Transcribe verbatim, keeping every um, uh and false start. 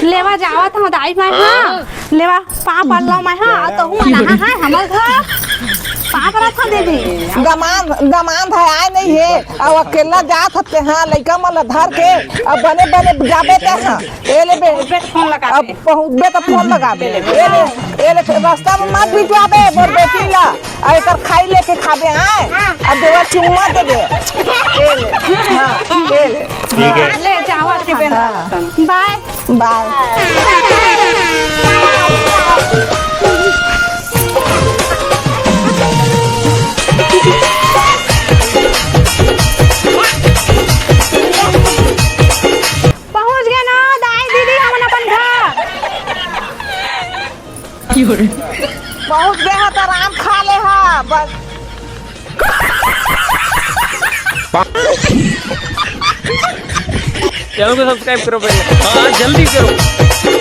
लेवा जावत हूँ दाई मैं, हाँ। लेवा पाँव पर लो मैं, हाँ। तो हूँ ना, हाँ, हाँ, हमर घर। पाँव पर रखा दे दे। दमांद, दमांद है, आए नहीं है। अब अकेला जात हते, हाँ, लइका मन ला धर के, अब बने, बने जाबे ते, हाँ। ए ले बे। अब पहुँचबे तो फोन लगाबे। ए ले, ए ले, रास्ता में मत बिटवाबे, मोर बेटी ला। आ एकर खाई लेके खाबे, आए। अब देवा चुम्मा दे दे। ए ले, हाँ, ए ले। ठीक है। ले, चावल के बेना। हाँ। बाय। बाय। पहुँच गए ना दाई दीदी, हमन अपन घर। पहुँच गए हा तो आराम खा ले हा बस। चैनल को सब्सक्राइब करो पहले। हाँ, जल्दी करो।